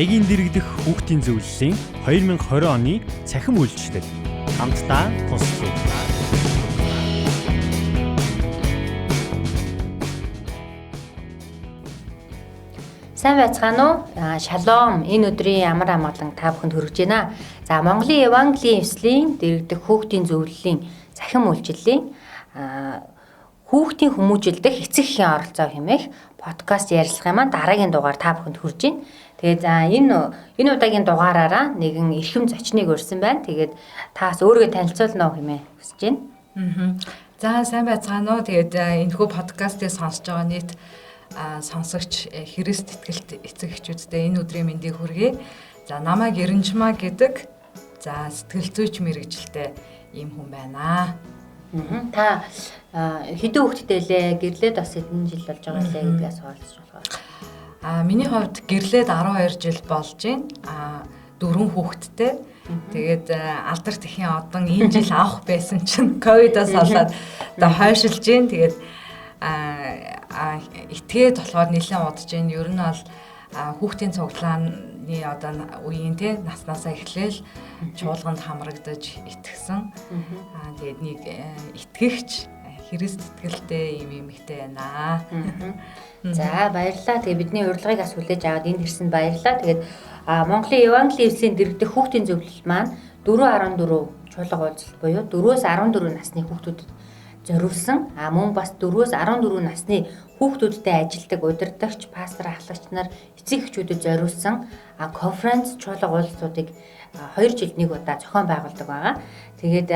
Маягийн дэрэгдэх хүүхдийн зөвлөлийн 2020 оны цахим үйлчлэл хамтдаа туслая. Сайн байцгаана уу? Шалом. Энэ өдрийн амар амгалан та бүхэнд хүргэж байна. За, Монголын Евангелийн эвслийн дэрэгдэх хүүхдийн зөвлөлийн цахим үйлчлэлийн хүүхдийн хүмүүжилдэх эцэг эхийн оролцоо хэмээх подкаст ярилцлагын маань дараагийн дугаар та бүхэнд хүрж байна. Тэгээд за энэ удаагийн дугаараараа нэгэн эрхэм зочныг урьсан байна. Тэгээд таас өөрийгөө танилцуулна уу хэмээн хүсэж байна. За, сайн байцгаана уу? Тэгээд энэхүү подкастыг сонсож байгаа нийт сонсогч Христ итгэлт эцэг эхчүүдтэй энэ өдрийн мэндийг хүргэе. За, намайг Эренжмаа гэдэг, за, сэтгэл зүйч мэргэжилтэй ийм хүн байна. Та хэдэн хүүхэдтэй лээ? Гэрлээд бас хэдэн жил болж байгаа лээ гэдгээс хуваалцаж болох. Миний хувьд гэрлээд 12 жил болж байна. 4 хүүхэдтэй. Тэгээд алдар тэхийн одон энэ жил авах байсан чинь ковидоос болоод одоо хойшилж байна. Тэгээд итгээд болохоор нэлээд удаж байна. Ер нь бол хүүхдийн цуглааны одоо үеийн те наснаасаа эхлээл чуулганд хамрагдаж итгэсэн. Тэгээд нэг итгэгч Христ итгэлтэй ийм эмэгтэй байна. За, баярлалаа. Тэгээ бидний урилгыг бас хүлээж аваад энд ирсэнд баярлалаа. Тэгээд Монголын Евангелийн эвслийн дэрэгдэх хүүхдийн зөвлөл маань 4.14 чуулга уулзалт буюу 4-14 насны хүүхдүүдэд зориулсан. Мөн бас 4-14 насны хүүхдүүдтэй ажилладаг удирдагч, пастор, ахлагч нар, эцэг эхчүүдэд зориулсан конференц чуулга уулзалтуудыг 2 жилд нэг удаа зохион байгуулдаг байгаа. Тэгээд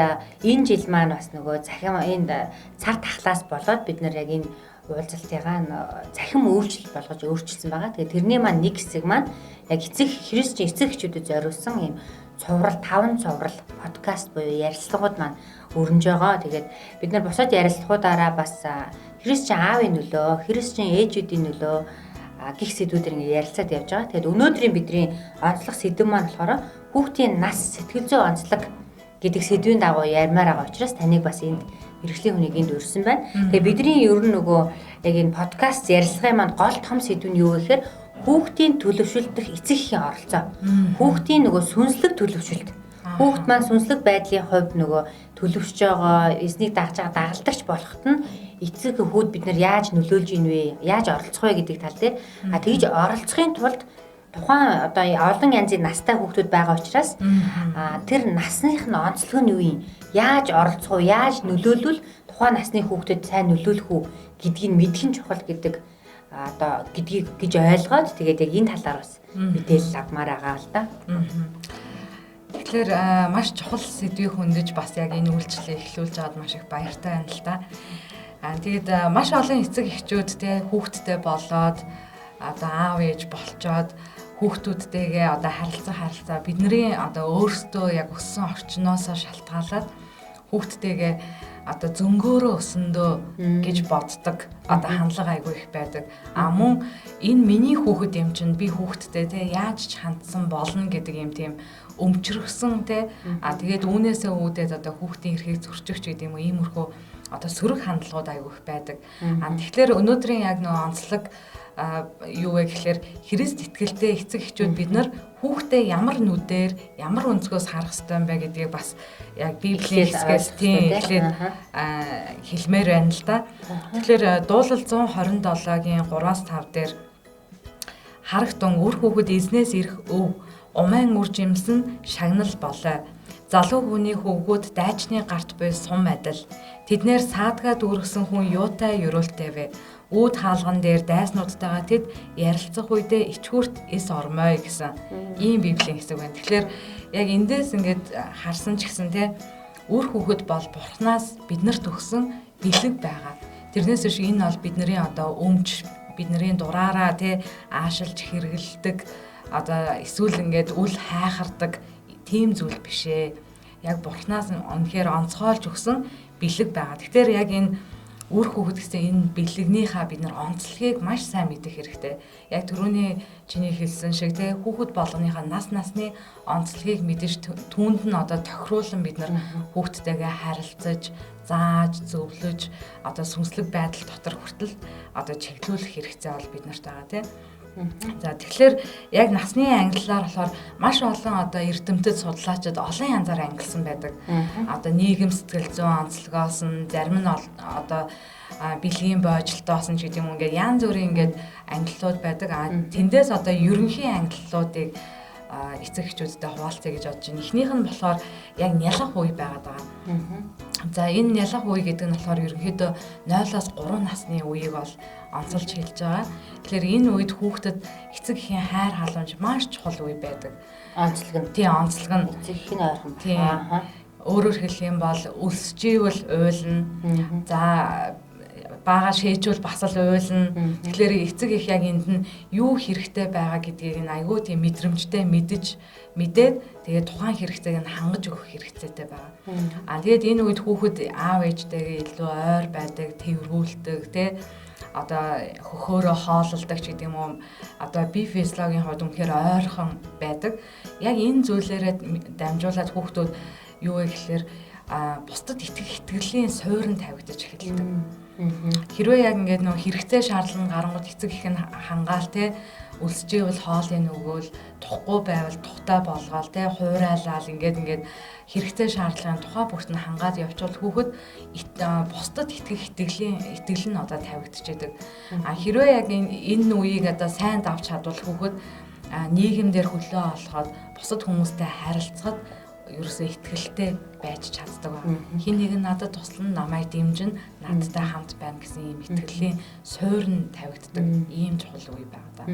энэ жил маань бас нөгөө захим энэ цар тахлаас болоод бид нар яг энэ уулзалтыгаа захим өөрчлөлт болгож өөрчилсөн байгаа. Тэгээд тэрний маань нэг хэсэг маань яг эцэг Христчийн эцэг эхчүүдэд зориулсан ийм цуврал 5 цуврал подкаст буюу ярилцлагууд маань өрнөж байгаа. Тэгээд бид нар бусад ярилцлагуудаараа бас Христчийн аавын нөлөө, Христчийн ээжүүдийн нөлөө гих сэдвүүдээр ингэ ярилцаад явж байгаа. Тэгээд өнөөдрийн бидний онцлог сэдэв маань болохоор хүүхдийн нас сэтгэл зүйн онцлог гэдэг сэдвийн дагуу ярмаар байгаа учраас таныг бас энд мэргэжлийн хүнийг энд урьсан байна. Тэгээд бидний ер нь нөгөө яг энэ подкаст ярилцлагын маань гол том сэдв нь юу гэхээр хүүхдийн төлөвшөлт дэх эцэг эхийн оролцоо. Хүүхдийн нөгөө сүнслэг төлөвшөлт. Хүүхд маань сүнслэг байдлын хувьд нөгөө төлөвшөж байгаа, эзнийг дагж байгаа дагалдагч болоход нь эцэг хүүд бид нар яаж нөлөөлж ийн вэ? Яаж оролцох вэ гэдэг тал дээр. Тэгж оролцохын тулд тухайн одоо олон янзын настай хүүхдүүд байгаа учраас тэр насных нь онцлог нь юу юм? Яаж оролцох уу? Яаж нөлөөлвөл тухайн насны хүүхдэд сайн нөлөөлөх үү гэдгийг мэдэх нь чухал гэдэг одоо гэдгийг гэж ойлгоод тэгээд яг энэ талаар бас мэдээлэл авмаар байгаа л да. Тэгэхээр маш чухал сэдвийг хөндөж бас яг энэ үйлчлэлийг эхлүүлж аваад маш их баяртай байна л да. Тэгээд маш олон эцэг эхчүүд те хүүхэдтэй болоод одоо аав ээж болчоод хүүхдүүдтэйгээ одоо харилцаа бидний одоо өөрсдөө яг өссөн орчноосоо шалтгаалаад хүүхдтэйгээ одоо зөнгөөрөө өсөндөө гэж боддог одоо хандлага айгүй их байдаг. Мөн энэ миний хүүхэд юм чинь би хүүхэдтэй те яаж ч хандсан болно гэдэг юм тийм өмчрөсөн те. Тэгээд үүнээсээ үүдээд одоо хүүхдийн эрхийг зөрчих ч гэдэг юм уу иймэрхүү одоо сөрөг хандлагууд айгүй их байдаг. Тэгэхээр өнөөдрийн яг нөгөө онцлог юу вэ гэхээр Христ итгэлтэй эцэг эхчүүд бид нар хүүхдээ ямар нүдээр ямар өнцгөөс харах ёстой юм бэ гэдгийг бас яг Библийн хэсгээс тийм эхлээд хэлмээр байна л да. Тэгэхээр дуулал 127-гийн 3-5 дээр харагтун үр хүүхэд эзнээс ирэх өв умайн үр жимсэн шагнал болой. Залуу хүний хөвгүүд дайчны гарт буй сум адил. Тэднэр саадгаа дүүргэсэн хүн юутай ерөөлтэй вэ? Үүд хаалган дээр дайснуудтайгаа тэд ярилцах үедээ ичгүүрт эс ормой гэсэн ийм библийн хэсэг байна. Тэгэхээр яг эндээс ингээд харсан ч гэсэн те үр хүүхэд бол бурхнаас биднэрт өгсөн бэлэг байгаа. Тэрнээс биш энэ бол бидний одоо өмч, бидний дураараа те аашилж хэрэгэлдэг одоо эсвэл ингээд үл хайхардаг тийм зүйл биш ээ. Яг бурхнаас үнэхээр онцгойлж өгсөн бэлэг байгаа. Тэгэхээр яг энэ үр хүүхэд гэсэн энэ бэлэгнийхаа бид нар онцлогийг маш сайн мэдэх хэрэгтэй. Яг түрүүний чиний хэлсэн шиг те хүүхэд болгоныхаа нас насны онцлогийг мэдэж түүнд нь одоо тохируулан бид нар хүүхдтэйгээ харилцаж, зааж, зөвлөж одоо сүнслэг байдал дотор хүртэл одоо чиглүүлэх хэрэгцээ бол бид нарт байгаа те. За тэгэхээр яг насны ангиллаар болохоор маш олон одоо эрдэмтэд судлаачид олон янзаар ангилсан байдаг. Одоо нийгэм сэтгэл зүйн онцлогоос нь зарим нь одоо бэлгийн боожилтоос нь ч гэдэг юм ингээд янз бүрийн ингээд ангиллууд байдаг. А тэндээс одоо ерөнхий ангиллуудыг эцэг эхчүүдтэй хуваалцъя гэж бодож байна. Эхнийх нь болохоор яг нялх үе байгаад байгаа. За энэ нялх үе гэдэг нь болохоор ерөнхийдөө 0-аас 3 насны үеийг бол онцолж хэлж байгаа. Тэгэхээр энэ үед хүүхдэд эцэг эхийн хайр халамж маш чухал үе байдаг. Онцлог нь. Тийм, онцлог нь. Эцэг эхийн ойрхон. Тийм. Өөрөөр хэлэх юм бол өлсөжийвэл уйлна. За бага шээжүүл бас л уйлна. Тэгэхээр эцэг их яг энд нь юу хэрэгтэй байгаа гэдгийг нь айгүй тийм мэдрэмжтэй мэдээд тэгээд тухайн хэрэгцээг нь хангаж өгөх хэрэгцээтэй байгаа. Аа тэгээд энэ үед хүүхэд аав ээжтэйгээ илүү ойр байдаг, тэврүүлдэг, тэ одоо хөхөөрөө хоололдог ч гэдэг юм уу. Одоо бие физиологийн хувьд үнэхээр ойрхон байдаг. Яг энэ зүйлээрээ дамжуулаад хүүхдүүд юу вэ гэхээр бусдад итгэх итгэлийн суурь нь тавигдаж эхэлдэг. Хэрвээ яг ингээд нөө хэрэгцээ шаардлага гарангууд эцэг их нь хангаал те өлсөжийвэл хоолыг нөгөөл тухгүй байвал тухтай болгоол те хуурайлал ингээд хэрэгцээ шаардлагын тухай бүрт нь хангаад явуул хүүхэд бусдад итгэх итгэлийн итгэл нь одоо тавигдчихэдэг. А хэрвээ яг энэ үеийг одоо сайн давж чадвал хүүхэд нийгэмдэр хөлөө олоход бусад хүмүүстэй харилцахад ерөөсөө итгэлтэй байж чаддаг ба. Хин нэг нь надад туслана, намайг дэмжинэ, надтай хамт байна гэсэн ийм итгэлийн суурь нь тавигддаг ийм чухал үе байгаа да.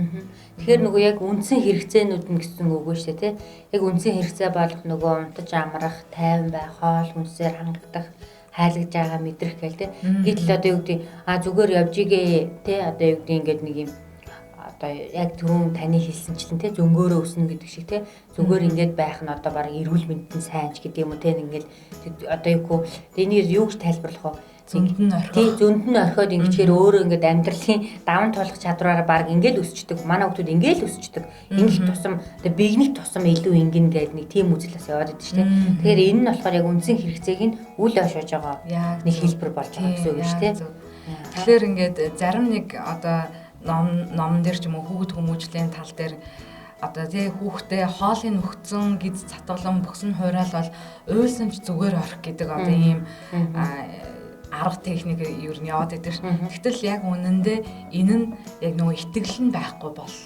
Тэгэхээр нөгөө яг үндсэн хэрэгцээнүүд нь гэсэн үг үү шүү дээ, тий? Яг үндсэн хэрэгцээ болох нөгөө унтаж амрах, тайван байх, хоол хүнсээр хангагдах, хайрлаж байгаа мэдрэх гээл тий. Гэтэл одоо юу гэдэг а зүгээр явж игээ тий одоо юу гэдэг ингээд нэг юм одоо яг түрүүн таны хэлсэнчлэн те зөнгөөрөө өснө гэдэг шиг те зүгээр ингээд байх нь одоо баг эрүүл мэндэд нь сайн ч гэдэг юм уу те ингээд одоо юу энийг юу гэж тайлбарлах вэ? Зөнд нь орхиод. Тий, зөнд нь орхиод ингэчээр өөрөө ингээд амьдралын даван туулах чадвараараа баг ингээд өсчдөг. Манай хүмүүс ингээд л өсчдөг. Ингэх тусам одоо бигнэх тусам илүү ингэн гээд нэг тийм үзэл бас яваад идэв шүү дээ. Тэгэхээр энэ нь болохоор яг үндсэн хэрэгцээг нь үл ойшоож байгаа нэг хэлбэр болж байгаа гэсэн үг шүү дээ. Тэгэхээр ингээд зарим нэг одоо ном дээр ч юм уу хүүхэд хүмүүжлийн тал дээр одоо тий хүүхдээ хоолыг өгцөн гиз цатгалан бөксөн хураал бол уйлсан ч зүгээр орох гэдэг одоо ийм арга техник ер нь яваад идэв ш. Гэтэл яг үнэндээ энэ нь яг нөгөө итгэл нь байхгүй болох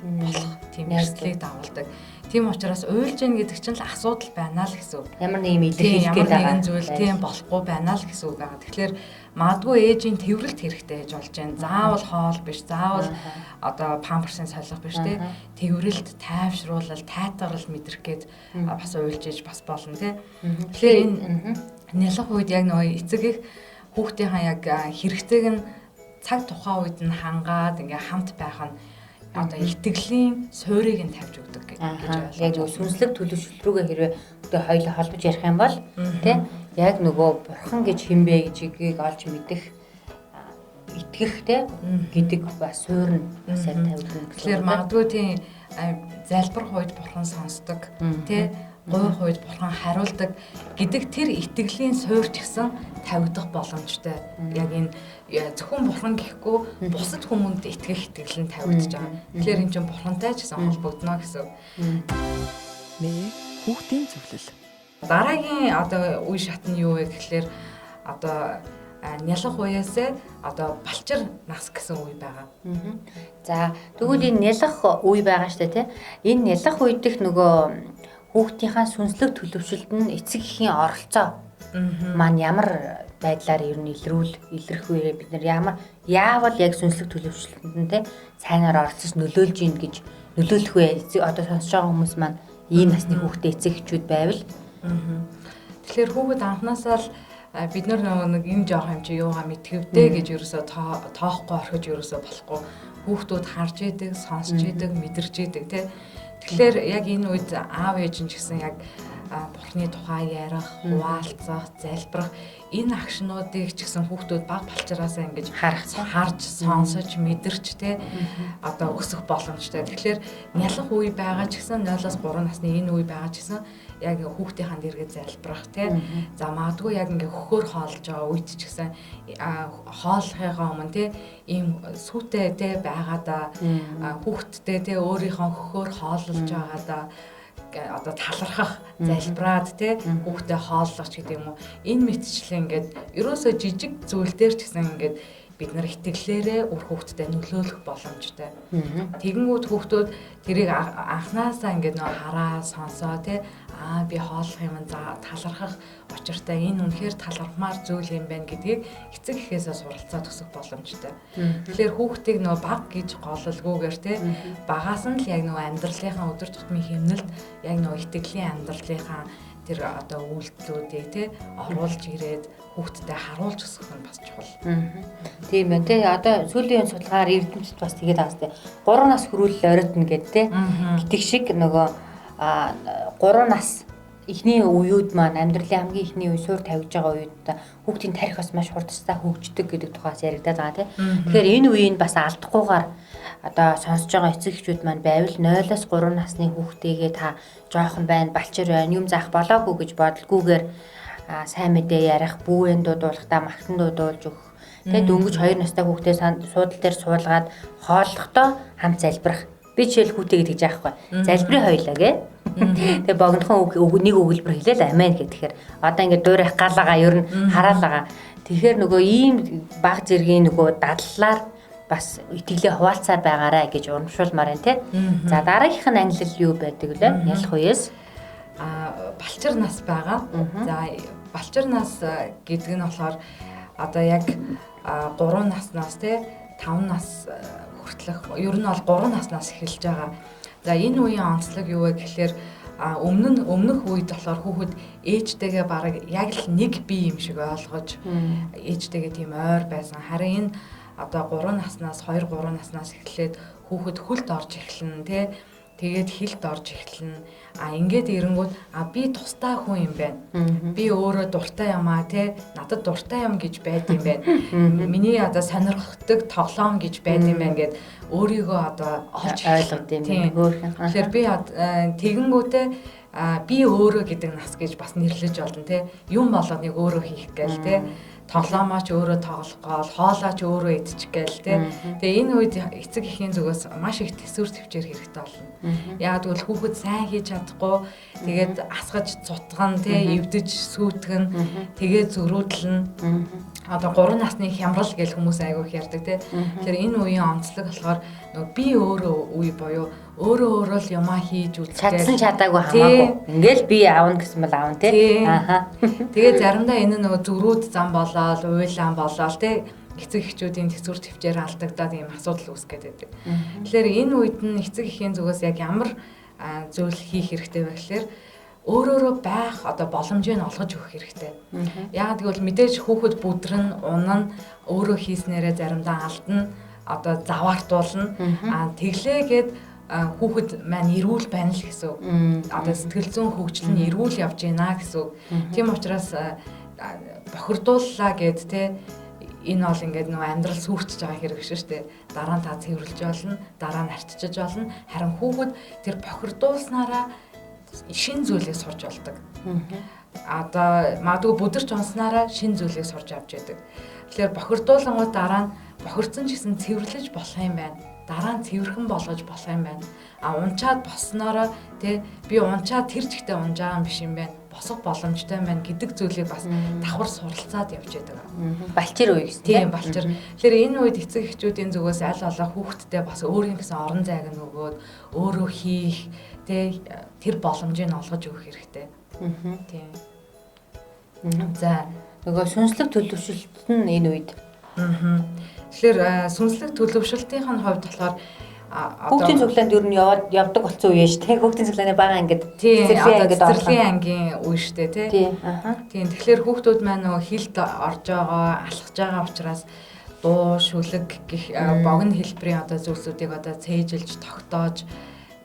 тийм эрсдлийг дагуулдаг. Тийм учраас уйлж гин гэдэг чинь л асуудал байна л гэсэн үг. Ямар нэг юм илэрхийлэх гээд байгаа зүйл тийм болохгүй байна л гэсэн үг байгаа. Тэгэхээр магадгүй ээжийн тэврэлт хэрэгтэй гэж болж байна. Заавал хоол биш, заавал одоо памперсын солих биш тий. Тэврэлт, тайвшруулал, тайтгарал мэдрэх гээд бас уйлж иж бас болно тий. Тэгэхээр энэ нялх үед яг нөгөө эцэг их хүүхдийнхаа яг хэрэгцээг нь цаг тухайн үед нь хангаад ингээ хамт байх нь одоо итгэлийн суурийг нь тавьж өгдөг гэж ойлгож. Яг нөгөө сүнслэг төлөвшөлт рүүгээ хэрвээ одоо хоёулаа холбож ярих юм бол тий яг нөгөө бурхан гэж хэн бэ гэдгийг олж мэдэх итгэх тий гэдэг бас суурь нь бас яг тавигдана. Тэгэхээр магадгүй тий залбирх үед бурхан сонсдог тий гуйх үед бурхан хариулдаг гэдэг тэр итгэлийн суурь ч гэсэн тавигдах боломжтой. Яг энэ зөвхөн бурхан гэхгүй бусад хүмүүнд итгэх итгэл нь тавигдаж байгаа. Тэгэхээр энэ чинь бурхантай ч гэсэн холбогдно гэсэн. Мэ хүүхдийн зөвлөл. Дараагийн одоо үе шат нь юу вэ гэхлээр одоо нялх үеэсээ одоо балчир нас гэсэн үе байгаа. За тэгвэл энэ нялх үе байгаа шүү дээ тий. Энэ нялх үед их нөгөө хүүхдийнхаа сүнслэг төлөвшөлт нь эцэг эхийн оролцоо маань ямар байдлаар ер нь илэрх вэ? Бид нар ямар яавал яг сүнслэг төлөвшөлтөнд нь те сайнаар оролцож нөлөөлж ийн гэж нөлөөлөх вэ? Эцэг одоо сонсож байгаа хүмүүс маань ийм насны хүүхдээ эцэг эхчүүд байвал Тэгэхээр хүүхэд анхнаасаа л бид нар нэг энэ жоох юм чи юугаа мэдгэвдэ гэж ерөөсөө тоохгүй орхиж ерөөсөө болохгүй. Хүүхдүүд харж идэг, сонсч идэг, мэдэрч идэг те. Тэгэхээр яг энэ үед аав ээж нь ч гэсэн яг Бурхны тухай ярих, хуваалцах, залбирах энэ агшнуудыг ч гэсэн хүүхдүүд баг балчраасаа ингэж харж, сонсож, мэдэрч те одоо өсөх боломжтой. Тэгэхээр нялх үе байгаа ч гэсэн 0-аас 3 насны энэ үе байгаа ч гэсэн яг хүүхдийнхаа дэргэд залбирах те. За магадгүй яг ингээ хөхөөр хоолж байгаа үед ч гэсэн хооллохыгаа өмнө те ийм сүйтэй те байгаадаа хүүхдтэй те өөрийнхөө хөхөөр хооллож байгаадаа одоо талархах, залбираад те хүүхдээ хооллох ч гэдэг юм уу. Энэ мэтчлэн ингээд ерөөсөө жижиг зүйл дээр ч гэсэн ингээд бид нар итгэлээрээ үр хүүхдэд нөлөөлөх боломжтой. Тэгэнгүүт хүүхдүүд тэрийг анхнаасаа ингээд нөө хараа, сонсоо те аа би хооллох юм за талархах учиртай энэ үнэхээр талархмаар зүйл юм байна гэдгийг эцэг эхээсээ суралцаад өсөх боломжтой. Тэгэхээр хүүхдийг нөө баг гэж голлолгүйгээр те багаас нь л яг нөө амьдралынхаа өдөр тутмын хэмнэлд яг нөө итгэлийн амьдралынхаа тэр одоо үйлдэлүүдийг те оруулж ирээд хүүхдэд харуулж өсгөх нь бас чухал. Тийм байна те. Одоо сүүлийн судалгаар эрдэмтэд бас тэгээд байгаа сте. 3 нас хүрвэл оройтно гэд те. Гэтэг шиг нөгөө 3 нас эхний үеуд маань амьдралын хамгийн эхний үе суур тавьж байгаа үед хүүхдийн тарих бас маш хурдтай хөгждөг гэдэг тухайс яригадаад байгаа тийм. Тэгэхээр энэ үеийг бас алдахгүйгээр одоо сонсож байгаа эцэг эхчүүд маань байвал 0-аас 3 насны хүүхдийгээ та жоохон байна, балчир байна, юм заах болоогүй гэж бодолгүйгээр сайн мэдээ ярих, бүүэн дуудуулахдаа магтан дуудуулж өгөх. Тэгээд дөнгөж 2 настай хүүхдээ суудал дээр суулгаад хооллохдоо хамт залбирах. Би жишээл хүүтэй гэж яахгүй. Залбирын хоёлаа гэ. Тэгээ богинохон нэг өгүүлбэр хэлээл амин гэхээр одоо ингээд дуурайх галаага ер нь хараалага. Тэгэхээр нөгөө ийм баг зэргийн нөгөө дадлалаар бас итгэлээ хуваалцаар байгаарай гэж урамшуулмаар байна те. За дараагийнх нь ангилал юу байдаг вэ? Ялах үеэс балчир нас байгаа. За балчир нас гэдэг нь болохоор одоо яг 3 наснаас те 5 нас хүртэлх ер нь бол 3 наснаас эхэлж байгаа. За энэ үеийн онцлог юу вэ гэхлээр өмнөх үед болохоор хүүхэд ээжтэйгээ бараг яг л нэг бие юм шиг ойлгож ээжтэйгээ тийм ойр байсан. Харин энэ одоо 3 наснаас 2 3 наснаас эхлээд хүүхэд хөлд орж эхэлнэ тий. Тэгээд хилд орж эхэлнэ. А ингээд ирэнгүүт би тусдаа хүн юм байна. Би өөрөө дуртай юм аа тий. Надад дуртай юм гэж байд юм байна. Миний одоо сонирхдаг тоглоом гэж байд юм байна гэд өөрийгөө одоо олж ойлгод юм байна. Хөөрхөн. Тэгэхээр би тэгэнгүүтээ би өөрөө гэдэг нас гэж бас нэрлэж болно тий. Юм болоод нэг өөрөө хийх гээл тий. Тоглоомоо ч өөрөө тоглох гол, хоолоо ч өөрөө идчих гээл тий. Тэгээ энэ үед эцэг эхийн зүгээс маш их төсвөр төвчээр хэрэгтэй болно. Яг тэгвэл хүүхэд сайн хийж чадахгүй тэгээд асгаж цутган тий, эвдэж сүйтгэн, тэгээд зөрүүдлэн. Одоо 3 насны хямрал гэж хүмүүс айгүй их ярьдаг тий. Тэгэхээр энэ үеийн онцлог болохоор нөгөө би өөрөө үе буюу өөрөө өөрөө л юмаа хийж үзэх чадсан чадаагүй хамаагүй. Ингээл би аавна гэсэн бол аавна тий. Ааха. Тэгээ заримдаа энэ нөгөө зөрүүд зам болоод, уйлаан болоод тий эцэг эхчүүдийн төсвөр төвчээр алдагдаад ийм асуудал үүсгэх гээд байдаг. Тэгэхээр энэ үед нь эцэг эхийн зүгээс яг ямар зүйл хийх хэрэгтэй вэ гэхээр өөрөөрөө байх одоо боломжийг олгож өгөх хэрэгтэй. Яг тэгвэл мэдээж хүүхэд бүдрэн, унана, өөрөө хийснээрээ заримдаа алдна, одоо заваартуулна. Аа тэглээгээд хүүхэд маань эрүүл байна л гэсэн үг. Одоо сэтгэл зүйн хөгжил нь эрүүл явж байна гэсэн үг. Тийм учраас бохирдууллаа гэд те энэ бол ингээд нөгөө амьдрал сүрчж байгаа хэрэг шүү дээ. Дараа нь та цэвэрлж болно, дараа нь арчиж болно. Харин хүүхэд тэр бохирдуулснараа шин зүйлийг сурч болдог. Одоо магадгүй бүдэрч унснараа шин зүйлийг сурч авч яадаг. Тэгэхээр бохирдуулангууд дараа нь бохирдсон ч гэсэн цэвэрлэж болох юм байна. Дараа нь цэвэрхэн болгож болох юм байна. А унчаад босноороо тий би унчаад тэр чигтээ унж байгаа юм биш юм байна. Босох боломжтой юм байна гэдэг зүйлийг бас давхар суралцаад явж байдаг. Балчир үе гэсэн тийм балчир. Тэгэхээр энэ үед эцэг эхчүүдийн зүгээс аль болох хүүхдтэй бас өөрийн гэсэн орон зайг нь өгөөд өөрөө хийх тий тэр боломжийг олгож өгөх хэрэгтэй. Тийм. За нөгөө сүнслэг төлөвшөлт нь энэ үед. Тэгэхээр сүнслэг төлөвшөлтийн хувьд болохоор хүүхдийн цуглаанд ер нь явдаг болсон үе шүү дээ. Хүүхдийн цуглааны бага ангид цэцэрлэгийн ангийн үе шүү дээ, тий. Тийм. Тэгэхээр хүүхдүүд маань нөгөө хилд орж байгаа, алхаж байгаа учраас дуу, шүлэг гэх богино хэлбэрийн одоо зүйлсүүдийг одоо цээжилж, тогтоож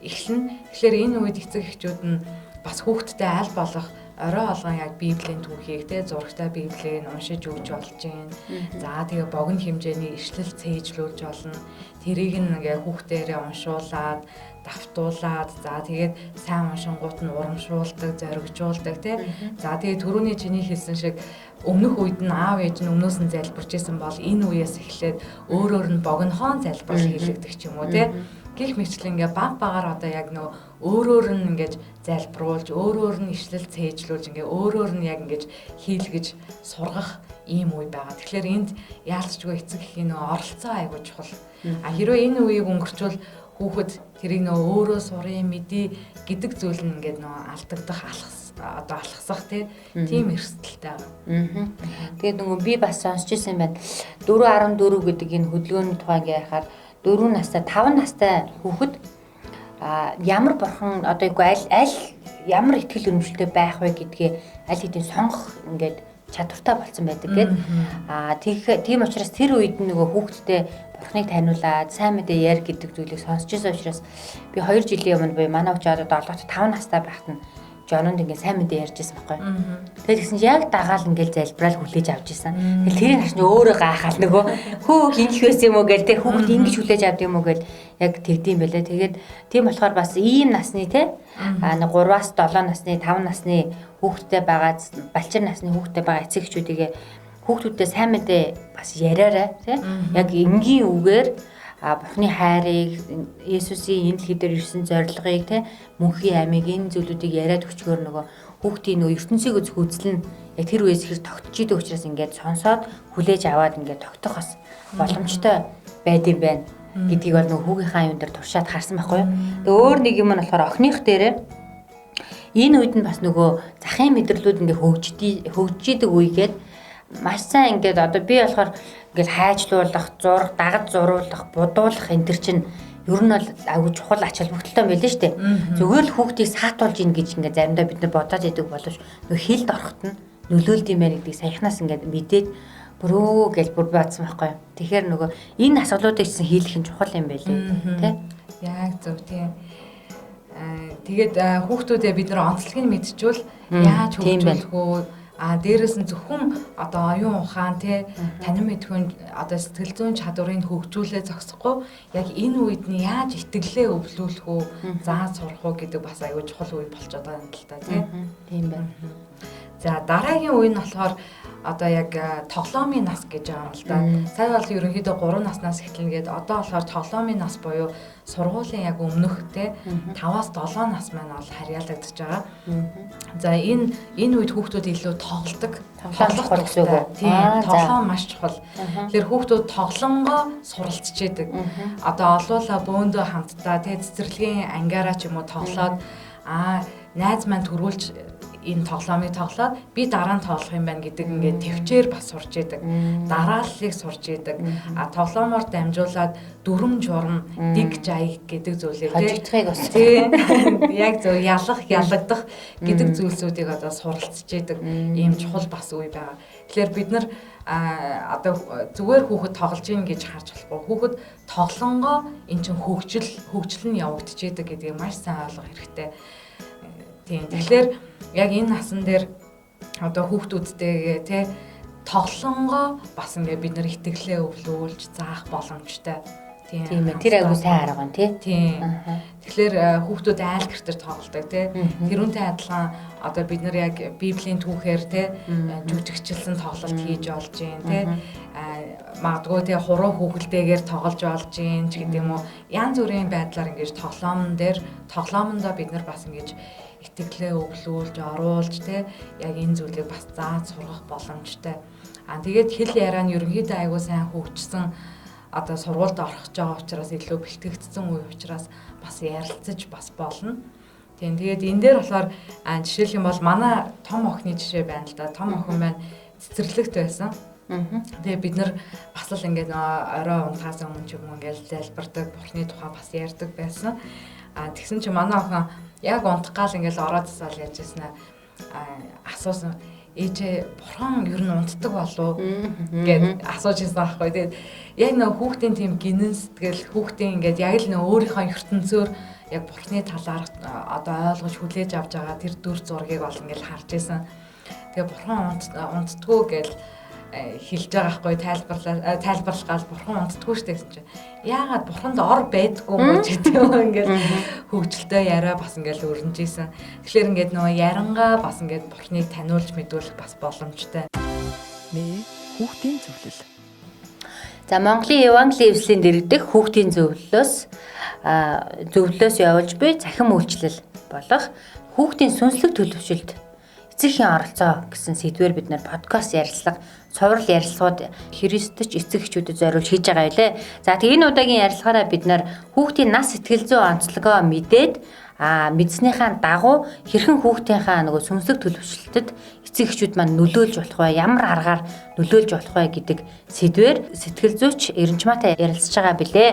эхэлнэ. Тэгэхээр энэ үед эцэг эхчүүд нь бас хүүхдтэй аль болох орой болгон яг Библийн түүхийг те зурагтай Библийг уншиж өгч болж гин. За тэгээ богино хэмжээний ишлэл цээжлүүлж болно. Тэрийг нь ингээ хүүхдээрээ уншуулад, давтуулад, за тэгээд сайн уншингууд нь урамшуулдаг, зоригжуулдаг те. За тэгээд түрүүний чиний хэлсэн шиг өмнөх үед нь аав ээж нь өмнөөс нь залбирч исэн бол энэ үеэс эхлээд өөрөөр нь богинохон залбирал хийлэгдэх ч юм уу те. Гэх мэтлэн ингээ баг багаар одоо яг нөө өөрөөр нь ингэж залбируулж, өөрөөр нь ишлэл цээжлүүлж, ингээ өөрөөр нь яг ингэж хийлгэж сургах ийм үе байгаа. Тэгэхээр энд яалтчгүй эцэг эхийн нөө оролцоо айгүй чухал. А хэрвээ энэ үеийг өнгөрчвөл хүүхэд тэрийг нөө өөрөө сурын мэдээ гэдэг зүйл нь ингээд нөө алдагдах, одоо алхасах тийм эрсдэлтэй байгаа. Тэгээд нөгөө би бас сонсч ирсэн байна. 4.14 гэдэг энэ хөдөлгөөний тухай ингээ ярихаар 4 настай, 5 настай хүүхэд ямар бурхан одоо үгүй аль ямар итгэл үнэмшилтэй байх вэ гэдгээ аль хэдийн сонгох ингээд чадвартай болсон байдаг гэд. Тийм учраас тэр үед нөгөө хүүхдтэй бурхныг таниулаад сайн мэдээ яар гэдэг зүйлийг сонсч ирсэн учраас би 2 жилийн өмнө буюу манай хүч одоо 7 5 настай байхад нь Жононд ингээд сайн мэдээ ярьж байсан байхгүй. Тэгээд тэгсэн чинь яг дагаал ингээд залбираал хүлээж авч исэн. Тэгэл тэрийг харсан өөрөө гайхаал нөгөө хөөх ингэх байсан юм уу гэл те хүүхд ингэж хүлээж авд юм уу гэл яг тэгдэм байлээ. Тэгээд тийм болохоор бас ийм насны те 3-аас 7 насны 5 насны хүүхэдтэй байгаа балчир насны хүүхэдтэй байгаа эцэг эхчүүдийг хүүхдүүдтэй сайн мэдээ бас яриарай те яг энгийн үгээр Бурхны хайрыг, Есүсийн энэ дэлхий дээр ирсэн зорилгыг те мөнхийн амийг энэ зүйлүүдийг яриад өчгөр нөгөө хүүхдийн нөгөө ертөнцийг үзэх үзэл нь яг тэр үеэс хэр тогтж идэг учраас ингээд сонсоод хүлээж аваад ингээд тогтох бас боломжтой байд юм байна гэдгийг бол нөгөө хүүгийнхаа юун дээр туршаад харсан байхгүй юу. Тэгээ өөр нэг юм нь болохоор охиных дээрээ энэ үед нь бас нөгөө захын мэдрэлүүд ингээд хөгжиж идэг үегээд маш сайн ингээд одоо би болохоор ингээд хайжлуулах, зураг, дагаж зуруулах, будуулах энэ төр чинь ер нь бол айгүй чухал ач холбогдолтой юм байлээ шүү дээ. Зүгээр л хүүхдийг саатуулж ийн гэж ингээд заримдаа бид нар бодоод идэг боловч нөх хилд орохт нь нөлөөлд юм байна гэдгийг саяхнаас ингээд мэдээд бүрөө гэж бүр бодсон байхгүй юу. Тэгэхээр нөгөө энэ асуудлуудыг чинь хийлэх нь чухал юм байлээ тий. Яг зөв тийм. Тэгээд хүүхдүүдээ бид нар онцлогийг мэдчихвэл яаж хөгжүүлэх үү? А дээрэс нь зөвхөн одоо оюун ухаан тий танин мэдхүйн одоо сэтгэл зүйн чадварыг хөгжүүлээ зогсохгүй яг энэ үед нь яаж итгэлээ өвлүүлэх үү, зааж сурах уу гэдэг бас аюул чухал үе болчиход байгаа юм л та тий. Тийм байна. За дараагийн үе нь болохоор одоо яг тоглоомын нас гэж байгаа юм л да. Сая бол ерөнхийдөө 3 наснаас эхэлнэ гээд одоо болохоор тоглоомын нас буюу сургуулийн яг өмнөх те 5-аас 7 нас маань бол харьяалагдаж байгаа. За энэ үед хүүхдүүд илүү тоглодог. Тоглох гэсэн үг үү? Тийм, тоглоом маш чухал. Тэгэхээр хүүхдүүд тоглонгоо суралцж идэг. Одоо олуула бөөндөө хамтдаа те цэцэрлэгийн ангиараа ч юм уу тоглоод найз маань төрүүлж энэ тоглоомыг тоглоод би дараа нь тоглох юм байна гэдэг ингээд төвчээр бас сурч идэг. Дарааллыг сурч идэг. А тоглоомоор дамжуулаад дүрм журм, дэг жай гэдэг зүйлийг хожигдохыг бас тийм яг зөв ялах, ялагдах гэдэг зүйлсүүдийг одоо суралцж идэг ийм чухал бас үе байгаа. Тэгэхээр бид нар одоо зүгээр хүүхэд тоглож ийн гэж харж болохгүй. Хүүхэд тоглонгоо эн чинь хөгжил нь явагдаж идэг гэдгийг маш сайн ойлгох хэрэгтэй. Тийм. Тэгэхээр яг энэ насан дээр одоо хүүхдүүдтэйгээ тий тоглонгоо бас ингээ бид нар итгэлээ өвлүүлж заах боломжтой. Тийм ээ. Тэр айгуу сайн арга байна тий. Тийм. Тэгэхээр хүүхдүүд айл гэртэр тоглодог тий. Тэрүүнтэй адилхан одоо бид нар яг Библийн түүхээр тий жүжигчилсэн тоглолт хийж болж гин тий. Магадгүй тий хуруу хүүхэлдээгээр тоглож болж гин ч гэдэг юм уу. Янз бүрийн байдлаар ингэж тоглоомн дээр тоглоомондоо бид нар бас ингэж итгэлээ өвлүүлж, оруулж тий яг энэ зүйлийг бас зааж сургах боломжтой. Аа тэгээд хэл яриа нь ерөнхийдөө айгуу сайн хөгжсөн одоо сургуульд орох гэж байгаа учраас илүү бэлтгэгдсэн үе учраас бас ярилцаж бас болно. Тийм тэгээд энэ дээр болохоор жишээлх юм бол манай том охины жишээ байна л да. Том охин маань цэцэрлэгт байсан. Тэгээ бид нар бас л ингээд орой унтахаас өмнө ч юм уу ингээд залбирдаг, бурхны тухай бас ярьдаг байсан. А тэгсэн чинь манай охин яг унтах гал ингээд ороод засаал ярьж ирсэн асуусан. Ээжээ бурхан ер нь унтдаг болов гэд асууж ирсэн аахгүй. Тэгээд яг нөө хүүхдийн тийм гинэн сэтгэл хүүхдийн ингээд яг л нөө өөрийнхөө ертөнцөөр яг Бурхны талаар одоо ойлгож хүлээж авч байгаа тэр дүр зургийг бол ингээл харж исэн. Тэгээ Бурхан унтдаггүй гэл хэлж байгаа хгүй, тайлбарлах гал Бурхан унтдаггүй штэ гэсэн чинь яагаад Бурханд ор байдгүй юм бэ гэдэг юм ингээл хөгжилтэй яриа бас ингээл өрнөж исэн. Тэгэхээр ингээд нөгөө ярангаа бас ингээд Бурхныг таниулж мэдүүлэх бас боломжтой. Мэ хүүхдийн зөвлөл. За, Монголын Евангелийн эвслийн дэргэдэх хүүхдийн зөвлөлөөс явуулж буй цахим үйлчлэл болох хүүхдийн сүнслэг төлөвшөлт эцэг эхийн оролцоо гэсэн сэдвээр бид нар подкаст ярилцлага, цуврал ярилцлагууд христч эцэг эхчүүдэд зориулж хийж байгаа байлээ. За, тэгээ энэ удаагийн ярилцлагаараа бид нар хүүхдийн нас сэтгэл зүйн онцлогоо мэдээд, мэдснийхаа дагуу хэрхэн хүүхдийнхаа нөгөө сүнслэг төлөвшөлтөд эцэг эхчүүд маань нөлөөлж болох вэ? Ямар аргаар нөлөөлж болох вэ гэдэг сэдвээр сэтгэл зүйч Эренчмаатай ярилцж байгаа билээ.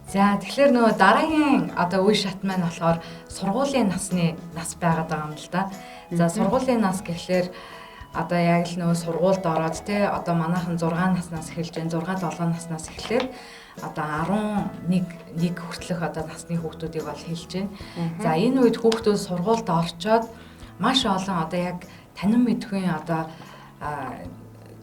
За, тэгэхээр нөгөө дараагийн одоо үе шат маань болохоор сургуулийн насны нас байгаад байгаа юм л да. За, сургуулийн нас гэхлээр одоо яг л нөгөө сургуульд ороод те, одоо манайхан 6 наснаас эхэлж байна. 6 7 наснаас эхлээд одоо 11 нэг хүртэлх одоо насны хүүхдүүдийг бол хэлж байна. За, энэ үед хүүхдүүд сургуульд орчоод маш олон одоо яг танин мэдхийн одоо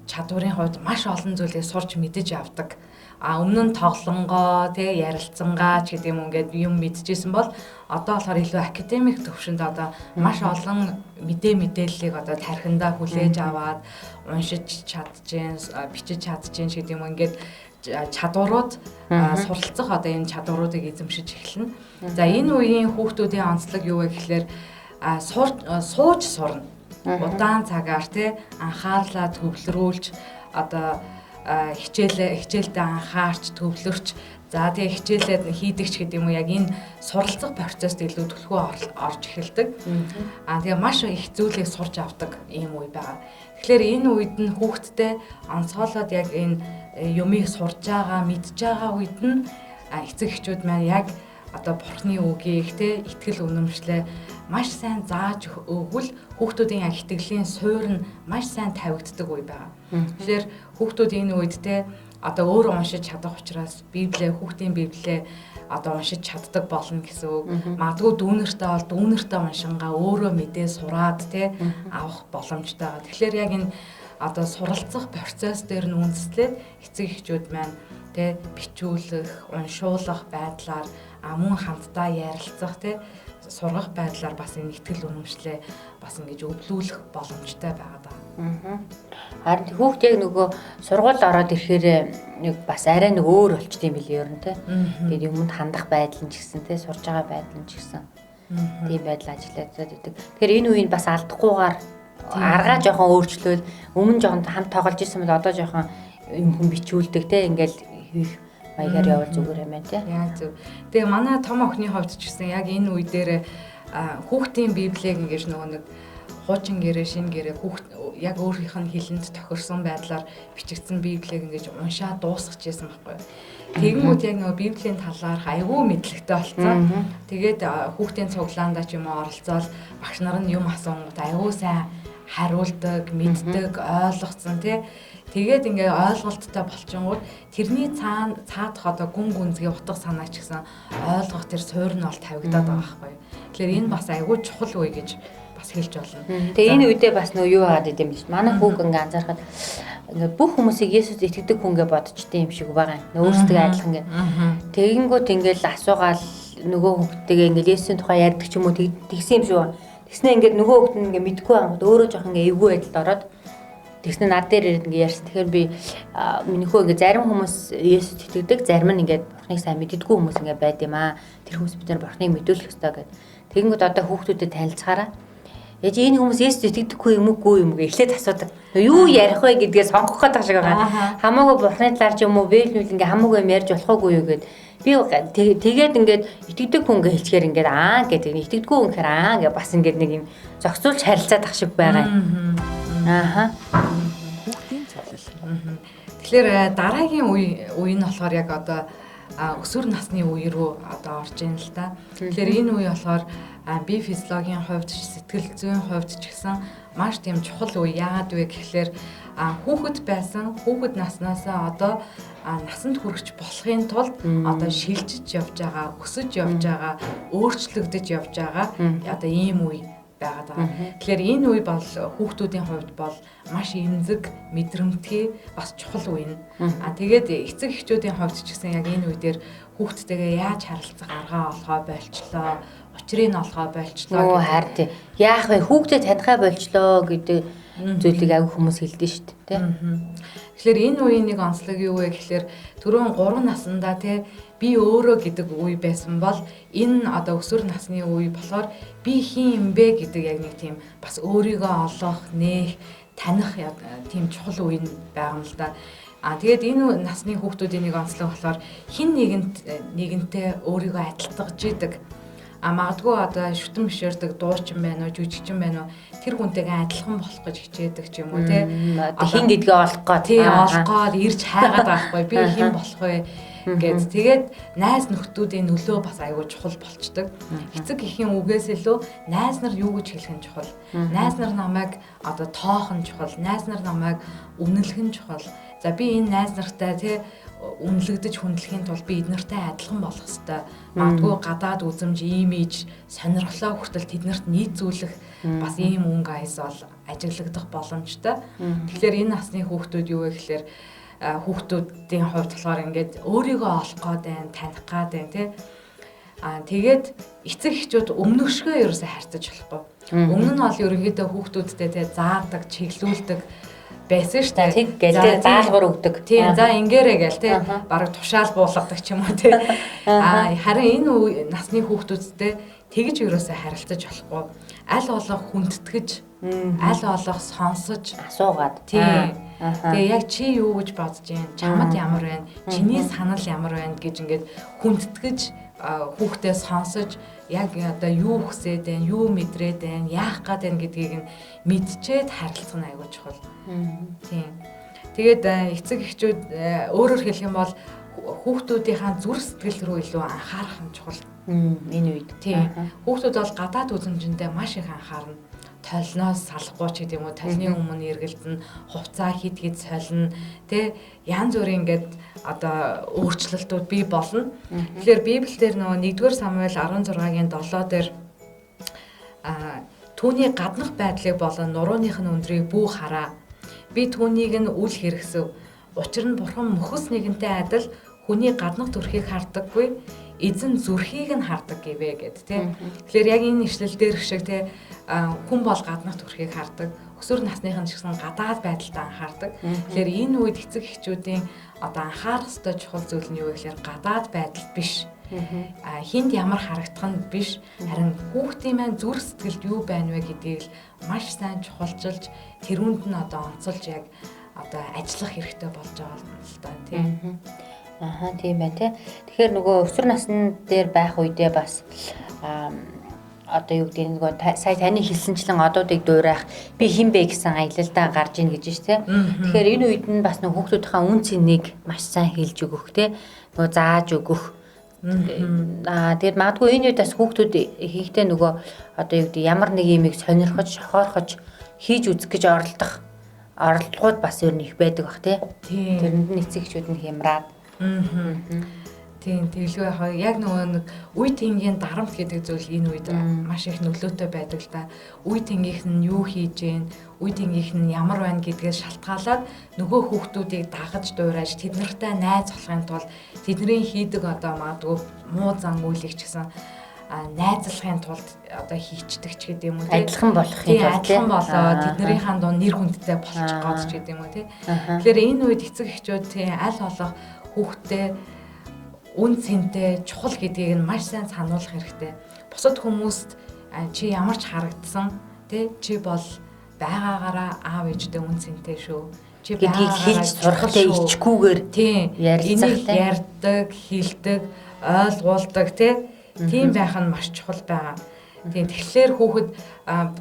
чадварын хувьд маш олон зүйлийг сурч мэдэж авдаг. А өмнө нь тоглонгоо тий ярилцсангаа ч гэдэг юм ингээд юм мэдчихсэн бол одоо болохоор илүү академик төвшөнд одоо маш олон мэдээллийг одоо тархиндаа хүлээж аваад уншиж чадчихээн, бичиж чадчихээн гэдэг юм ингээд чадварууд суралцах одоо энэ чадваруудыг эзэмшиж эхэлнэ. За, энэ үеийн хүүхдүүдийн онцлог юу вэ гэхлээр сууж сурна. Удаан цагаар тий анхаарлаа төвлөрүүлж одоо хичээлдээ анхаарч төвлөрч, за тэгээ хичээлээ хийдэг ч гэдэг юм уу, яг энэ суралцах процесст илүү түлхүү орж эхэлдэг. Тэгээ маш их зүйлийг сурч авдаг ийм үе байгаа. Тэгэхээр энэ үед нь хүүхдтэй онцгойлоод яг энэ юмыг сурж байгаа, мэдж байгаа үед нь эцэг эхчүүд маань яг одоо Бурхны үгийг те итгэл үнэмшлээ маш сайн зааж өгвөл хүүхдүүдийн яг итгэлийн суур нь маш сайн тавигддаг үе байгаа. Тэгэхээр хүүхдүүд энэ үед те одоо өөрөө уншиж чадах учраас Библиэ, хүүхдийн Библиэ одоо уншиж чаддаг болно гэсэн үг. Магадгүй дүүнертэй бол дүүнертэй уншингаа өөрөө мэдээ сураад те авах боломжтой байгаа. Тэгэхээр яг энэ одоо суралцах процесс дээр нь үндэслээд эцэг эхчүүд маань те бичүүлэх, уншуулах байдлаар мөн хамтдаа ярилцах те сургах байдлаар бас энэ итгэл үнэмшлээ бас ингэж өвлүүлэх боломжтой байгаа даа. Харин хүүхд яг нөгөө сургууль ороод ирэхээр нэг бас арай нэг өөр болчтой юм билээ ер нь те. Тэгээд юмд хандах байдал нь ч гэсэн те, сурж байгаа байдал нь ч гэсэн тийм байдал ажиллаад байдаг. Тэгэхээр энэ үеийг бас алдахгүйгээр аргаа жоохон өөрчлөөл, өмнө жоохон хамт тоглож исэн бол одоо жоохон юм хүн бичүүлдэг те, ингээл хийх маягаар явал зүгээр юм байна те. Яг зөв. Тэгээ манай том охины хувьд ч гэсэн яг энэ үе дээр хүүхдийн Библийг ингэж нөгөө нэг хуучин гэрээ, шинэ гэрээ хүүхд яг өөрийнх нь хэлэнд тохирсон байдлаар бичигдсэн Библийг ингэж уншаа дуусгаж байсан байхгүй юу. Тэгэнгүүт яг нөгөө Библийн талаарх айгүй мэдлэгтэй болсон. Тэгээд хүүхдийн цуглаандаа ч юм уу оролцоол багш нар нь юм асуунгууд айгүй сайн хариулдаг, мэддэг, ойлгоцсон тий. Тэгээд ингээ ойлголттой болчингууд тэрний цаана цаадах одоо гүн гүнзгий утга санаа ч гэсэн ойлгох тэр суурь нь бол тавигдаад байгаа байхгүй юу. Тэгэхээр энэ бас айгүй чухал үе гэж бас хэлж болно. Тэгээ энэ үедээ бас нөө юу яагаад гэдэм бэ? Манай хүүг ингээ анзаархад ингээ бүх хүмүүсийг Есүс итгэдэг хүн гэж бодчихдээ юм шиг байгаа юм. Өөрсдөө адилхан ингээ. Тэгэнгүүт ингээл асуугаал нөгөө хүүхдтэйгээ ингээл Есүсийн тухай ярьдаг ч юм уу тэгсэн юм шиг. Тэгснэ ингээд нөгөө хүүхд нь ингээ мэдгүй ангууд өөрөө жоох ингээ эвгүй байдалд ороод тэгснэ над дээр ирээд ингээ ярьсан. Тэгэхээр би миний хөө ингээ зарим хүмүүс Есүст итгэдэг, зарим нь ингээд Бурхныг сайн мэддэггүй хүмүүс ингээ байд юм аа. Тэр хүмүүс бид нар Бурхныг мэдүүлэх ёстой гэд. Тэгэнгүүт одоо хүүхдүүдэд танилцахаараа яаж энэ хүмүүс Есүст итгэдэггүй юм уугүй юм гэ эхлээд асуудаг. Юу ярих вэ гэдгээ сонгох гэдэг шиг байгаа. Хамаагүй Бурхны талаар ч юм уу Библи ингээ хамаагүй юм ярьж болохгүй юу гэд. Би тэгээд ингээд итгэдэг хүн гэ хэлчихээр ингээд аа гэдэг, итгэдэггүй хүн гэхээр аа гэ бас ингээд нэг юм зохицуулж харилцаад ах шиг байгаа юм. Ааха. Хүүхдийн зөвлөл. Тэгэхээр дараагийн үе нь болохоор яг одоо өсвөр насны үе рүү одоо орж ийн л та. Тэгэхээр энэ үе болохоор бие физиологийн хувьд, сэтгэл зүйн хувьд ч гэсэн маш тийм чухал үе. Яагаад вэ гэхлээр хүүхэд байсан, хүүхэд наснаасаа одоо насанд хүрч болохын тулд одоо шилжиж явж байгаа, өсөж явж байгаа, өөрчлөгдөж явж байгаа одоо ийм үе байгаад байгаа. Тэгэхээр энэ үе бол хүүхдүүдийн хувьд бол маш эмзэг, мэдрэмтгий, бас чухал үе нь. Тэгээд эцэг эхчүүдийн хувьд ч гэсэн яг энэ үе дээр хүүхдтэйгээ яаж харилцах аргаа олгоо болчлоо, учрыг нь олгоо болчлоо. Харин тий. Яах вэ? Хүүхдэд танихаа болчлоо гэдэг зүйлийг аягүй хүмүүс хэлдэг шүү дээ, тий. Тэгэхээр энэ үеийн нэг онцлог юу вэ гэхлээр түрүүн 3 наснда тий би өөрөө гэдэг үе байсан бол энэ одоо өсвөр насны үе болохоор би хин юм бэ гэдэг яг нэг тийм бас өөрийгөө олох, нээх, таних тийм чухал үе байгаа юм л да. Тэгээд энэ насны хүүхдүүдийн нэг онцлог болохоор хин нэгэнтээ өөрийгөө адилтгаж идэг. Магадгүй одоо шүтэн бишэрдэг дуучин байна уу, жүжигчин байна уу, тэр хүнтэйгээ адилхан болох гэж хичээдэг ч юм уу тий. Хин гэдгээ олох гээд тий, олох гээд ирж хайгаад байхгүй би хин болох вэ гэд. Тэгээд найз нөхдүүдийн нөлөө бас аягүй чухал болчдөг. Эцэг эхийн үгээс илүү найз нар юу гэж хэлэх нь чухал. Найз нар намайг одоо тоох нь чухал, найз нар намайг үнэлэх нь чухал. За би энэ найз нартай тий үнэлэгдэж хүндлэхийн тулд би эднэртэй адилхан болох ёстой. Магадгүй гадаад үзэмж, имиж, сонирхлоо хүртэл тэднэрт нийцүүлэх бас ийм өнгө аяс бол ажиглагдах боломжтой. Тэгэхээр энэ насны хүүхдүүд юу вэ гэхлээр хүүхдүүдийн хувьд болохоор ингээд өөрийгөө олох гээд байна, таних гээд байна тий. Тэгээд эцэг эхчүүд өмнөшгөө ерөөсөө харьцаж болохгүй. Өмнө нь бол ерөнхийдөө хүүхдүүдтэй тий заадаг, чиглүүлдэг байсан шүү дээ. Тэг гээл тий заалгуур өгдөг. Тий, за ингээрэй гээл тий бараг тушаал буулгадаг ч юм уу тий. Харин энэ насны хүүхдүүдтэй тэгж ерөөсөө харилцаж болохгүй. Аль болох хүндэтгэж, аль болох сонсож, асуугаад тий. Тэгээ яг чи юу гэж бодож байна? Чамд ямар байна? Чиний санал ямар байна гэж ингээд хүндэтгэж хүүхдээ сонсож яг одоо юу хүсээд байна, юу мэдрээд байна, яах гээд байна гэдгийг нь мэдчихэд харилцах нь аягүй чухал. Тийм. Тэгээд эцэг эхчүүд өөрөөр хэлэх юм бол хүүхдүүдийнхаа зүрх сэтгэл рүү илүү анхаарах нь чухал. Энэ үед. Тийм. Хүүхдүүд бол гадаад үзэмжиндээ маш их анхаарна. Толноос салахгүй ч гэдэг юм уу, толны өмнө эргэлдэн, хувцаа хит хит солино, тэ янз бүрийн ингээд одоо өөрчлөлтүүд бий болно. Тэгэхээр Библиэлд нөгөө 1-р Самуэль 16-гийн 7 дээр түүний гаднах байдлыг болон нурууных нь өндрийг бүү хараа. Би түүнийг нь үл хэрэгсэв. Учир нь Бурхан мөхөс нэгэнтэй адил хүний гаднах төрхийг хардаггүй, эзэн зүрхийг нь хардаг гэвэ гэд тий. Тэгэхээр яг энэ ишлэл дээр шиг тий хүн бол гаднах төрхийг хардаг, өсвөр насныхан ч гэсэн гадаад байдалд анхаардаг. Тэгэхээр энэ үед эцэг эхчүүдийн одоо анхаарах ёстой чухал зүйл нь юу вэ гэхээр гадаад байдал биш. Хинд ямар харагдах нь биш, харин хүүхдийн маань зүрх сэтгэлд юу байна вэ гэдгийг л маш сайн чухалчилж, тэрүүнд нь одоо онцолж яг одоо ажиллах хэрэгтэй болж байгаа юм л да тий. Аха, тийм байна тий. Тэгэхээр нөгөө өсвөр насны дээр байх үедээ бас одоо юу гэдэг нөгөө сая таны хэлсэнчлэн одуудыг дуурайх би хэн бэ гэсэн аялалдаа гарч ийн гэж шүү тий. Тэгэхээр энэ үед нь бас нөгөө хүүхдүүдийнхаа үн цэнийг маш сайн хэлж өгөх тий. Нөгөө зааж өгөх. Тэгээд магадгүй энэ үед бас хүүхдүүд ихэнхдээ нөгөө одоо юу гэдэг ямар нэг юмыг сонирхож, шохоорхож хийж үзэх гэж оролдох оролдлогууд бас ер нь их байдаг бах тий. Тэрэнд нь эцэг эхчүүд нь хямраад. Тийм, тэглгүй яг яг нөгөө нэг үе тэнгийн дарамт гэдэг зүйл энэ үед маш их нөлөөтэй байдаг л да. Үе тэнгийнх нь юу хийж гин, үе тэнгийнх нь ямар байна гэдгээс шалтгаалаад нөгөө хүүхдүүдийг дагаж дуурайж тэд нартай найз болохын тулд тэдний хийдэг одоо магадгүй муу зан үйлийг ч гэсэн найзлахын тулд одоо хийчдэг ч гэдэг юм уу тий. Адилхан болохын тулд адилхан болоо тэднийхээ дунд нэр хүндтэй болчих гээд ч гэдэг юм уу тий. Тэгэхээр энэ үед эцэг эхчүүд тий аль болох хүүхдтэй үн цэнтэй чухал гэдгийг нь маш сайн сануулах хэрэгтэй. Бусад хүмүүст чи ямар ч харагдсан тий чи бол байгаагаараа аав ээжтэй үн цэнтэй шүү. Чи гэдгийг хэлж сурахтай ичгүүгээр тий энийг ярьдаг, хэлдэг, ойлгуулдаг тий тийм байх нь маш чухал байгаа. Тийм, тэгэхээр хүүхэд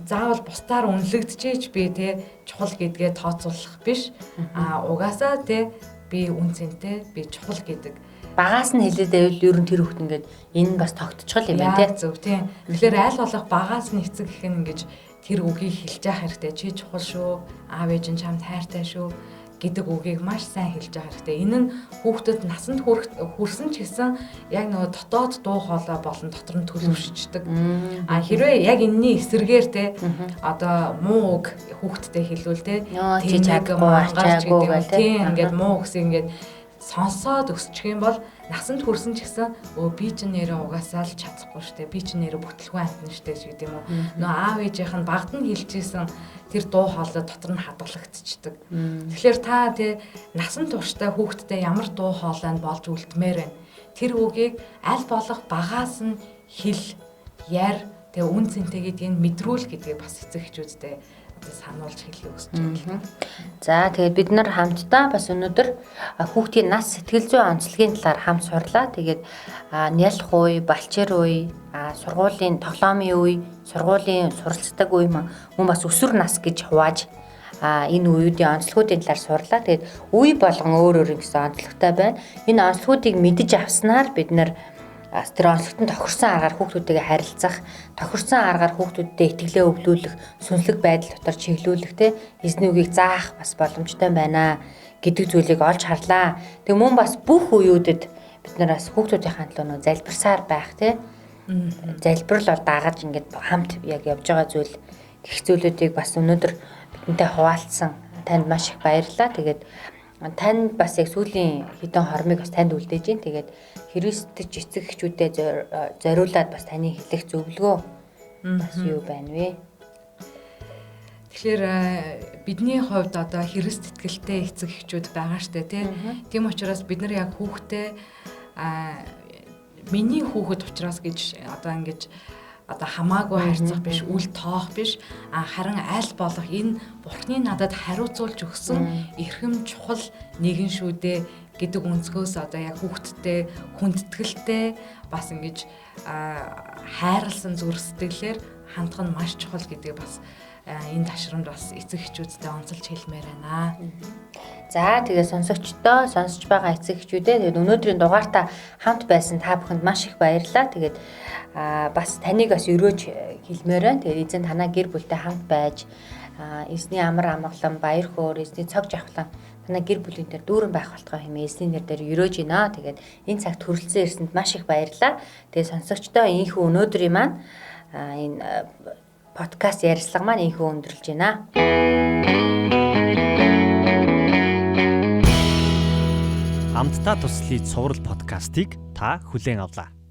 заавал бусдаар үнэлэгдчихэж би тий чухал гэдгээ тооцоолох биш. Угаасаа тий би үн цэнтэй, би чухал гэдэг багаас нь хэлээд байвал ер нь тэр хүүхд ингээд энэ бас тогтчихол юм байна тий. Зөв тийм. Тэгэхээр аль болох багаас нь эцэг гэх нь ингэж Тэр үгийг хэлж явах хэрэгтэй. Чи чухал шүү. Аав ээж нь чамд хайртай шүү гэдэг үгийг маш сайн хэлж явах хэрэгтэй. Энэ нь хүүхдэд насанд хүрсэн ч гэсэн яг нөгөө дотоод дуу хоолой болон дотор нь төлөвшчихдөг. А хэрвээ яг энэний эсрэгээр те одоо муу үг хүүхдтэй хэлвэл те чи чадахгүй ачаагүй гэл те тийм ингээд муу үгс ингээд сонсоод өсчих юм бол насанд хүрсэн ч гэсэн өө би ч нэрээ угаасаа л чадахгүй штэ, би ч нэрээ бүтлгүй амтна штэ гэдэг юм уу. Нөө аав ээжийнх нь багад нь хэлжсэн тэр дуу хоолой дотор нь хадгалагдчихдаг. Тэгэхээр та тий насан туршдаа хүүхдтэй ямар дуу хоолой нь болж үлдмээр байна. Тэр үгийг аль болох багаас нь хэл, яар, тэгээ үн цэнтэй гэдгийг мэдрүүл гэдгийг бас эцэг эхчүүдтэй сануулж хэлхийг хүсэж байна. За тэгээд бид нар хамтдаа бас өнөөдөр хүүхдийн нас сэтгэл зүйн онцлогийн талаар хамт сурлаа. Тэгээд нялх үе, балчир үе, сургуулийн тоглоомын үе, сургуулийн суралцдаг үе мөн бас өсвөр нас гэж хувааж энэ үеүүдийн онцлогуудын талаар сурлаа. Тэгээд үе болгон өөр өөр гэсэн онцлогтой байна. Энэ онцлогуудыг мэдэж авснаар бид нар тэр онцлогт нь тохирсон аргаар хүүхдүүдтэйгээ харилцах, тохирсон аргаар хүүхдүүдтэй итгэлээ өвлүүлэх, сүнслэг байдал дотор чиглүүлэх, те эзний үгийг заах бас боломжтой байна гэдэг зүйлийг олж харлаа. Тэг мөн бас бүх үеүүдэд бид нар бас хүүхдүүдийнхээ төлөө нөө залбирсаар байх, те залбирал бол дагаж ингээд хамт яг явж байгаа зүйл гэх зүйлүүдийг бас өнөөдөр бидэнтэй хуваалцсан танд маш их баярлалаа. Тэгээд танд бас яг сүүлийн хэдэн хормыг бас танд үлдээж гин. Тэгээд Христэд эцэг эхчүүдэд зориулаад бас таны хэлэх зөвлөгөө бас юу байна вэ? Тэгэхээр бидний хувьд одоо Христ итгэлтэй эцэг эхчүүд байгаа штэ тий. Тийм учраас бид нар яг хүүхдээ миний хүүхэд учраас гэж одоо ингэж одоо хамаагүй харьцах биш, үл тоох биш, харин аль болох энэ Бурхны надад хариуцуулж өгсөн эрхэм чухал нэгэн шүү дээ гэдэг өнцгөөс одоо яг хүүхдтэй хүндэтгэлтэй бас ингэж хайрлсан зүрх сэтгэлээр хандах нь маш чухал гэдгийг бас энэ ташрамд бас эцэг эхчүүдтэй онцолж хэлмээр байна. За тэгээ сонсогчдоо, сонсож байгаа эцэг эхчүүдээ тэгээд өнөөдрийн дугаартаа хамт байсан та бүхэнд маш их баярлалаа. Тэгээд бас таныг бас өрөөж хэлмээр байна. Тэгээд эзэн танаа гэр бүлтэй хамт байж эзний амар амгалан, баяр хөөр, эзний цог жавхлан танаа гэр бүлийн дээр дүүрэн байх болтгой хэмээн эзний нэр дээр өрөөж байна. Тэгээд энэ цагт хүрэлцэн ирсэнд маш их баярлалаа. Тэгээд сонсогчдоо ийхүү өнөөдрийн маань энэ подкаст ярилцлага маань ийхүү өндөрлөж байна. Хамтдаа туслая цуврал подкастыг та хүлээн авлаа.